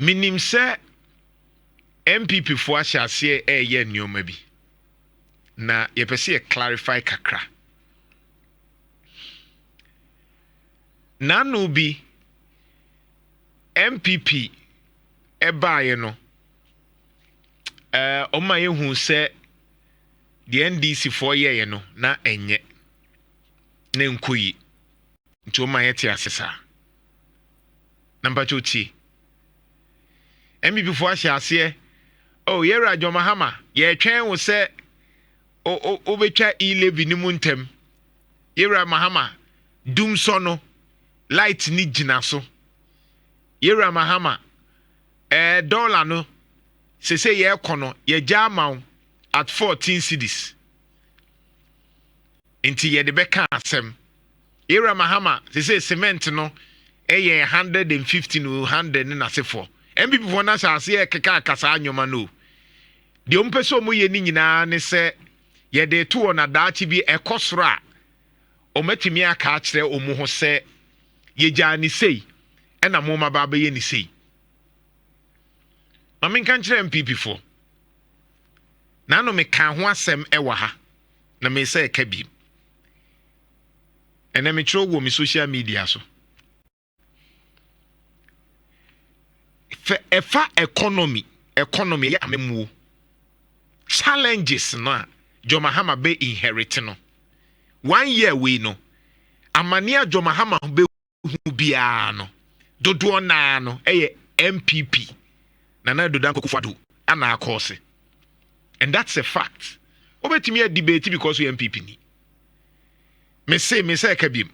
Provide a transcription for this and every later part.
Menim sɛ NPP foɔ ahyɛ aseɛ ɛreyɛ nneɛma bi na yɛpɛ sɛ yɛ clarify kakra. N'ano bi NPP ɛbaeɛ no, ɛɛ wɔn a yɛhu sɛ deɛ NDC foɔ yɛeɛ no na ɛnyɛ na nkɔ yie nti wɔn a yɛte ase saa. Na mpakyɛw tie. NPP foɔ ahyɛ aseɛ, oh yɛwura John Mahama, yɛretwɛn wo sɛ wobɛtwa e-levy no mu ntɛm. Yɛwura Mahama, dumsɔ no, light ni gyina so. Yɛwura Mahama, ɛɛ dɔla no, sese yɛrekɔ no, yɛgya ama wo at 14 cedis. Nti yɛde bɛka asɛm. Yɛwura Mahama, sese cement no ɛyɛ 150 no 100 ne n'asefoɔ. NPP foɔ no ahyɛ aseɛ keka aka saa nneɛma no o. Deɛ wɔn pɛ sɛ wɔn yɛ ne nyinaa ne sɛ yɛde to wɔn adaakye bi ɛkɔ soro a, wɔatumi aka akyerɛ wɔn ho sɛ yɛgyaa ne sei ɛna mo ma ba abɛyɛ ne sei. Ma menka nkyerɛ NPP foɔ. N'ano meka ho asɛm ɛwɔ ha na mesɛ ɛka bi. Ɛnɛ metwerɛ wɔ me social media so. Fɛ ɛfa economy, economy ɛyɛ amammuo. Challenges no a John Mahama bɛ inherit no. 1 year wei no, amane a John Mahama bɛ hu biara no, dodoɔ naa no ɛyɛ NPP. Nana Addo Dankwa Akufo-Addo ana akɔɔse. And that's a fact. Wobɛtumi a debate because yɛ NPP ni. Me se, me sɛ ɛka biem.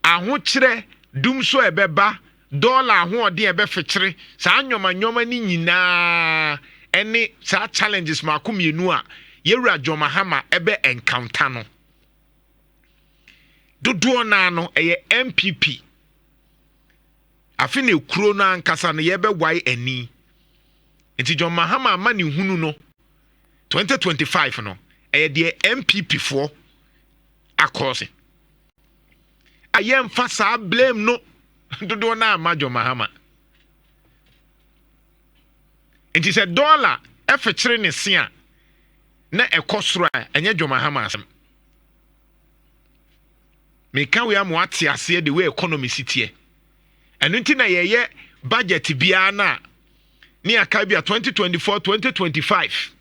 Ahokyerɛ dum so ɛbɛba, dɔla ahoɔden ɛbɛfekyere, saa nnwoma nnwoma ne nyinaa ɛne saa challenges mako mmienu a yɛwura John Mahama ɛbɛ encounter no. Dodoɔ naa no ɛyɛ NPP. Afe na ekuro no ankasa no yɛbɛwae ani. Nti John Mahama ama ne hunu no 2025 no ɛyɛ deɛ NPP foɔ akɔɔse. A yɛmfa saa blame no dodoɔ naa ama John Mahama. Nti sɛ dɔla ɛfekyere ne se a na ɛkɔ soro a ɛnyɛ John Mahama asɛm. Meka wei ama wate aseɛ the way economy si teɛ. Ɛno nti na yɛyɛ budget biara na ne aka bi a 2024 2025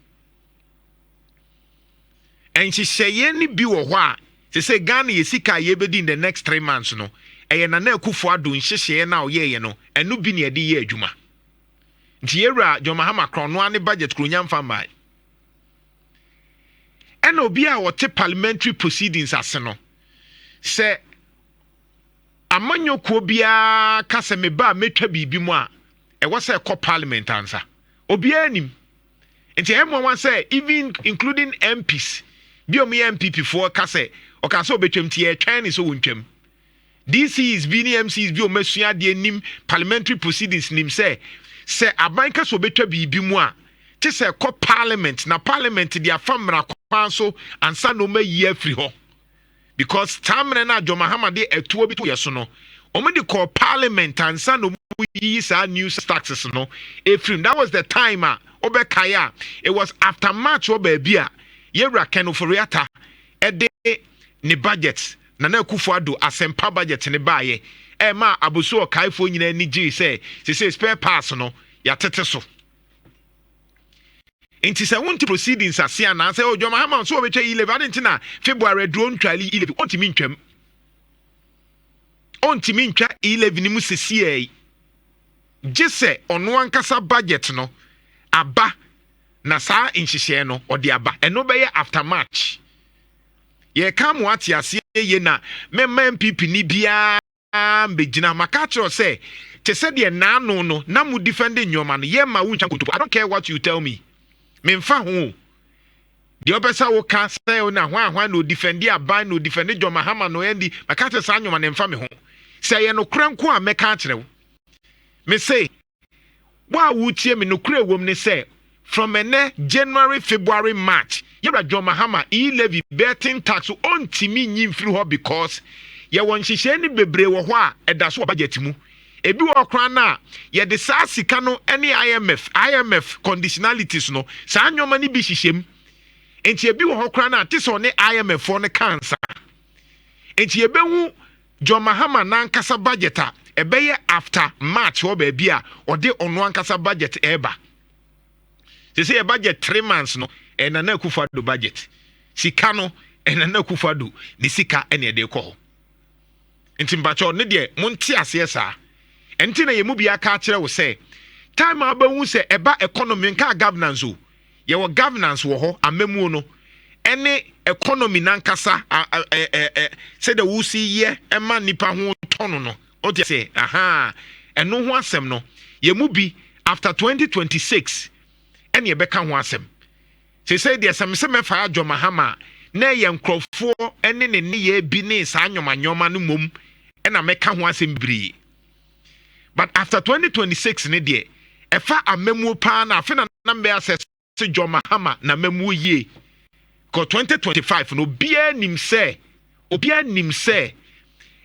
nhyehyɛeɛ ne bi wɔ hɔ a sɛ sɛ Ghana yɛ sika a yɛbɛdi in the next 3 months no ɛyɛ Nana Akufo-Addo nhyehyɛeɛ na ɔyɛeɛ no ɛno bi ne yɛde yɛ adwuma. Nti yɛwura John Mahama korɔ no ne budget kuro nya mfa mmae. Ɛna obi a ɔte parliamentary proceedings ase no sɛ amanyɔkuo biara ka sɛ meba a mɛtwa biribi mu a ɛwɔ sɛ ɛkɔ parliament ansa. Obiara nim. Nti ɛyɛ mmoa sɛ even including MPs bi a wɔyɛ NPP foɔ ka sɛ ɔka sɛ ɔbɛtwam nti yɛtwɛn ne sɛ wɔntwam. DCs bi ne MCs bi a wɔasua adeɛ nim parliamentary proceedings nim sɛ sɛ aban ka sɛ ɔbɛtwa biribi mu a te sɛ ɛkɔ parliament na parliament de afa mmara kwan so ansa na wɔayi afiri hɔ. Because saa mmerɛ no a John Mahama de ɛtoɔ bi to yɛ so no wɔn de kɔɔ parliament ansa na wɔn yiyi saa new taxes no efirim. That was the time a wɔbɛkae a it was after March wɔ baabi a yɛwura Ken Ofori-Atta ɛde ne budget Nana Akufo-Addo asɛmpa budget ne baayɛ ɛma aboso ɔkaefoɔ nyinaa ani gyee sɛ sese spare parts no yɛatete so. Nti sɛ wonte proceedings ase anaasɛ o John Mahama nso wɔbɛtwa e-levy ade nti na February aduro ntwa e-levy ɔntumi ntwam. Ɔntumi ntwa e-levy no mu sesiɛ yi. Gye sɛ ɔno ankasa budget no aba na saa nhyehyɛɛ no ɔde aba. Ɛno bɛyɛ after March. Yɛka mo ate aseɛ yie na mɛma NPP ni biara mbɛgyina. Maka kyerɛ sɛ te sɛ deɛ naano no na mo defend nneɛma no yɛma wo ntwa nkontompo. I don't care what you tell me. Memfa ho. Deɛ ɔpɛ sɛ woka sɛ na hwan hwan na odefend aban na odefend John Mahama no ɛndi maka kyerɛ saa nneɛma no mfa me ho. Sɛ ɛyɛ nokorɛ nko a mɛka akyerɛ wo. Me se wo a wotie me nokorɛ wom ne sɛ from ɛnɛ January, February, March yɛwura John Mahama e-levy betting tax ɔntumi nyi mfiri hɔ because yɛwɔ nhyehyɛe no bebree wɔ hɔ a ɛda so wɔ budget mu. Ebi wɔ koraa no a, yɛde saa sika no ne IMF conditionalities no, saa nneɛma no bi hyehyɛ mu. Nti ebi wɔ hɔ koraa no a, te sɛ ɔne IMF foɔ no ka nsa. Nti yɛbɛhu John Mahama n'ankasa budget a ɛbɛyɛ after March hɔ baabi a ɔde ɔno ankasa budget ɛreba. Sɛ yɛ budget 3 months no, ɛyɛ Nana Akufo Addo budget. Sika no, ɛyɛ Nana Akufo Addo ne sika ɛna ɛde kɔ hɔ. Nti mpakyɛw ne deɛ, monte aseɛ saa. Ɛnti na yɛn mu bi aka akyerɛ wo sɛ time a wobɛhu sɛ ɛba economy nka governance o, yɛwɔ governance wɔ hɔ, amamuo no ɛne economy nankasa, sɛdeɛ wosi yɛ ɛma nipa ho tɔ no, wote sɛ aha, ɛno ho asɛm no, yɛn mu bi after 2026 ɛne yɛbɛka ho asɛm. Sesei deɛ, sɛ mesɛ mɛfa adwo Mahama a, na ɛyɛ nkurɔfoɔ ne ne nneyɛɛ bi ne saa nnwoma no mmom ɛna mɛka ho asɛm bebree. But after 2026 ne deɛ, ɛfa amamuo paa na afe na mbɛ asɛ sɛ John Mahama na amamuo yie kɔ 2025 no, obiara nim sɛ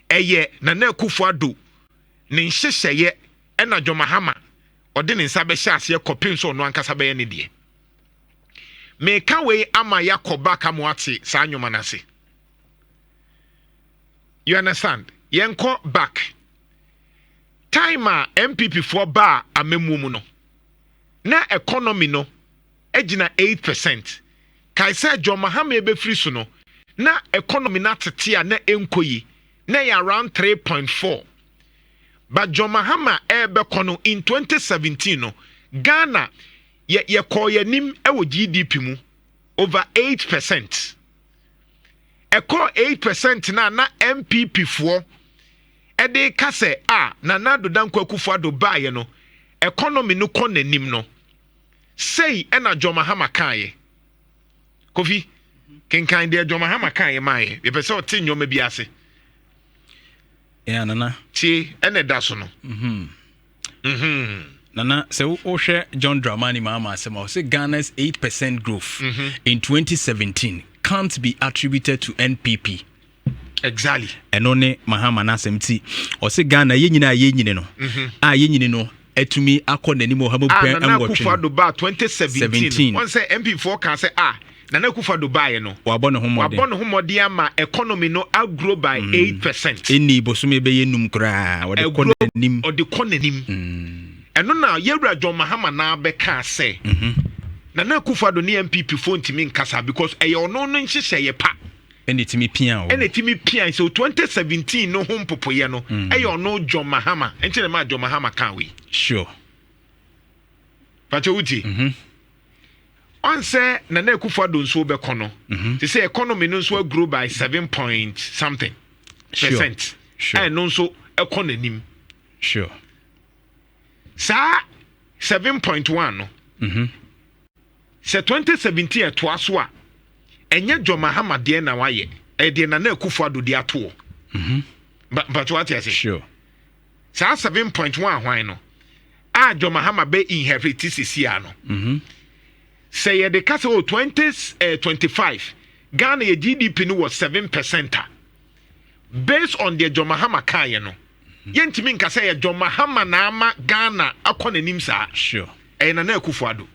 ɛyɛ Nana Akufo Addo ne nhyehyɛeɛ ɛna John Mahama ɔde ne nsa bɛhyɛ aseɛ kɔpem sɛ ɔno ankasa bɛyɛ ne deɛ. Meka wei ama yɛakɔ back ama ate saa nnwoma no ase. You understand? Yɛnkɔ back time a NPP foɔ baa amamuo mu no, na economy no gyina 8%. Kae sɛ John Mahama ebɛfiri so no, na economy no atete a na ɛnkɔ yi, na ɛyɛ around 3.4. But John Mahama ɛrebɛkɔ no in 2017 no, Ghana yɛkɔɔ yɛnim wɔ GDP mu over 8%. Ɛkɔɔ 8% na NPP foɔ ɛde ka sɛ a Nana Addo Dankwa Akufo Addo baeɛ no, economy no kɔ n'anim no sei. Ɛna John Mahama kaeɛ. Kofi, kenkan deɛ John Mahama kaeɛ maayɛ. Yɛpɛ sɛ ɔte nneɛma bi ase. Yeah, Nana. Tie, ɛna ɛda so no. Nana, sɛ wohwɛ John Dramani Mahama asɛm a ɔsɛ, Ghana's 8% growth in 2017 can't be attributed to NPP. Ɛno ne Mahama n'asɛm. Ti ɔsɛ Ghana yɛn nyinaa yɛnyini no a yɛnyini no atumi akɔ n'anim ɔha mu a pɛ Nana nwɔtwe. Akufo Addo baa 2017. 17. Wɔn sɛ MP foɔ ka sɛ a Nana Akufo Addo baeɛ no, wabɔ ne ho mmɔden. Wabɔ ne ho mmɔden ama economy no agrow by 8%. Ɛni bosome bɛyɛ 5 koraa wɔde kɔ Ɛgrow- n'anim. Ɔde kɔ n'anim. Ɛno na yɛwura John Mahama naa bɛka sɛ Nana Akufo Addo ne NPP foɔ ntumi nkasa because ɛyɛ ɔno no nhyehyɛeɛ pa. Ɛna ɛtumi pia o. Ɛna ɛtumi pia. So 2017 no ho mpopoyɛ no, ɛyɛ ɔno John Mahama nti na ma John Mahama ka wei. Pakyɛ, wotie? Ɔnsɛ Nana Akufo Addo nso bɛkɔ no, te sɛ economy no nso agrow by 7 point something percent. Ɛno nso ɛkɔ n'anim. Saa 7.1 no, sɛ 2017 ɛtoa so a, ɛnyɛ John Mahama deɛ na wayɛ, ɛyɛ deɛ Nana Akufo Addo de atoɔ. Mpakyɛ, wate ase? Sure. Saa 7.1 hwan no a John Mahama bɛ inherit sisi a no, sɛ yɛde ka sɛ o 2025 Ghana yɛ GDP no wɔ 7% a, based on deɛ John Mahama kaeɛ no, yɛntumi nka sɛ yɛ John Mahama na ama Ghana akɔ n'anim saa. Ɛyɛ Nana Akufo Addo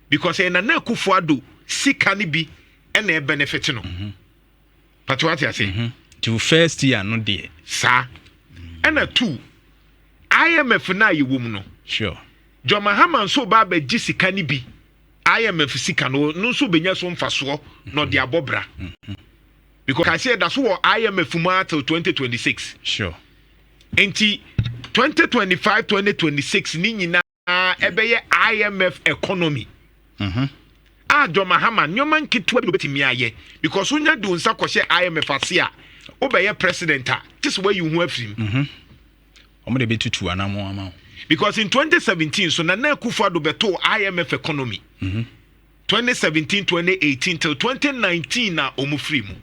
because ɛyɛ Nana Akufo Addo sika no bi ɛna ɛbenefit no. Pati, wate ase? Nti wo first year no deɛ. Saa. Ɛna two, IMF no a yɛwɔ mu no, John Mahama nso ba abɛgye sika no bi, IMF sika no nso bɛnya so mfasoɔ na ɔde abɔ bra because kaseɛ ɛda so wɔ IMF mu till 2026. Nti 2025, 2026 ne nyinaa ɛbɛyɛ IMF economy a John Mahama nneɛma nketewa bi na obɛtumi ayɛ because wonya de wo nsa kɔhyɛ IMF ase a, wobɛyɛ president a, te sɛ woayi wo ho afiri mu. Ɔmo de bɛtutu anamo ama wo. Because in 2017 so, Nana Akufo Addo bɛtoo IMF economy 2017, 2018 till 2019 na ɔmo firi mu.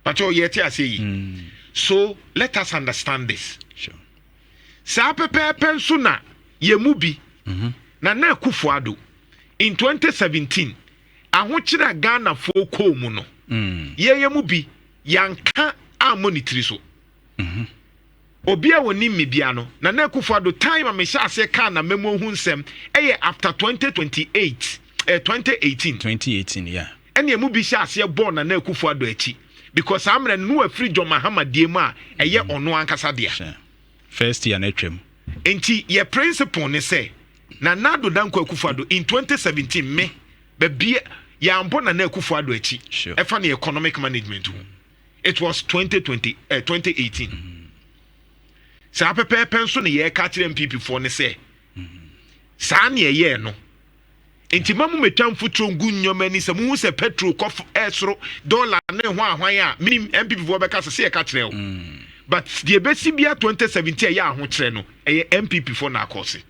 Pakyɛ, yɛte ase yi? So let us understand this. Saa pɛpɛɛpɛ nso na yɛn mu bi, Nana Akufo Addo in 2017 ahokyere a Ghanafoɔ kɔɔ mu no, yɛyɛ mu bi yɛnka ammɔ ne tiri so. Obi a wɔnim me bia no, Nana Akufo Addo time a mehyɛ aseɛ kaa na mɛmu ho nsɛm ɛyɛ after 2028, 2018. 2018, yeah. Ɛne emu bi hyɛ aseɛ bɔɔ Nana Akufo Addo akyi because saa mmerɛ no no wafiri John Mahama die mu a ɛyɛ ɔno ankasa dea. First year na atwam. Nti yɛ principle ne sɛ Nana Addo Dankwa Akufo Addo in 2017, me baabi yɛambɔ Nana Akufo Addo akyi ɛfa ne economic management ho, it was 2020, 2018. Saa pɛpɛɛpɛ nso ne yɛreka kyerɛ NPP foɔ ne sɛ saa ne ɛyɛɛ no. Nti ma mo metwa mfuturo ngu nneɛma ani sɛ mohu sɛ petrol kɔ ɛsoro, dollar ne ho ahwan a menim NPP foɔ bɛka sɛ yɛka kyerɛ wo, but deɛ ɛbɛsi bia 2017 ɛyɛ ahokyerɛ no, ɛyɛ NPP foɔ na akɔse.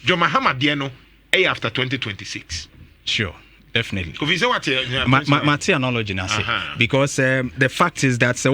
John Mahama deɛ no ɛyɛ after 2026. Sure, definitely. Kofi, sɛ wate? Mate analogy na ase because the fact is that sɛ